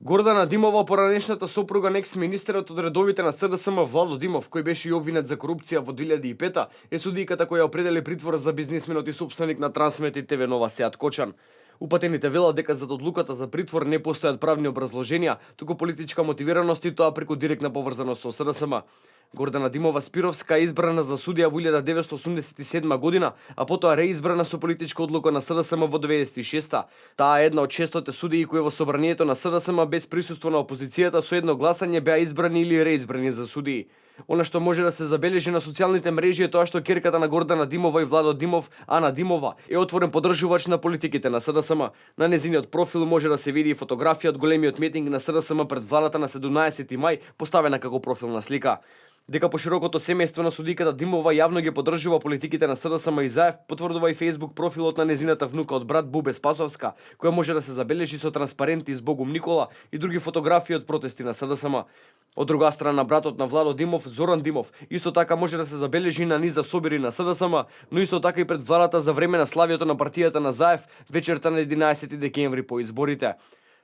Гордана Димова, поранешната сопруга на екс-министерот од редовите на СДСМ Владо Димов, кој беше и обвинет за корупција во 2005, е судијката која определи притвор за бизнисменот и собственик на Трансмет и ТВ Нова Сеат Кочан. Упатените велат дека зад одлуката за притвор не постојат правни образложенија, туку политичка мотивираност и тоа преку директна поврзаност со СДСМ. Гордана Димова Спировска е избрана за судија во 1987 година, а потоа реизбрана со политичка одлука на СДСМ во 96-та. Таа е една од честите судии кои во собранието на СДСМ без присуство на опозицијата со едно гласање беа избрани или реизбрани за судии. Она што може да се забележи на социјалните мрежи е тоа што ќерката на Гордана Димова и Владо Димов, Ана Димова, е отворен поддржувач на политиките на СДСМ. На незиниот профил може да се види и фотографија од големиот митинг на СДСМ пред владата на 17 мај, поставена како профилна слика. Дека поширокото семејство на судиката Димова јавно ги поддржува политиките на СДСМ и ЗАЕФ, потврдува и Facebook профилот на незината внука од брат Бубе Спасовска, која може да се забележи со транспаренти с Богум Никола и други фотографии од протести на СДСМ. Од друга страна, братот на Владо Димов, Зоран Димов, исто така може да се забележи на низа собири на СДСМ, но исто така и пред владата за време на славието на партијата на ЗАЕФ вечерта на 11 декември по изборите.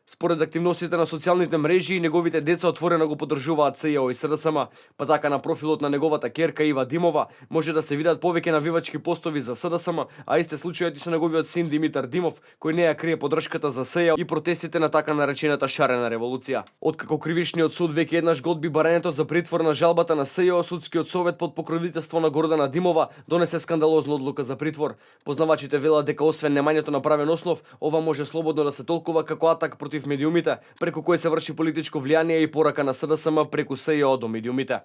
Според активностите на социјалните мрежи, неговите деца отворено го поддржуваат СЈО и СДСМ, па така на профилот на неговата ќерка Ива Димова може да се видат повеќе навивачки постови за СДСМ, а исте случајот и со неговиот син Димитар Димов, кој не ја крие поддршката за СЈО и протестите на така наречената шарена револуција. Откако кривичниот суд веќе еднаш го одби барањето за притвор на жалбата на СЈО, судскиот совет под покровителство на Гордана Димова донесе скандалозна одлука за притвор. Познавачите велат дека освен немањето на правен основ, ова може слободно да се толкува како атак против медиумите, преку кој се врши политичко влијание и порака на СДСМ преку СЈО до медиумите.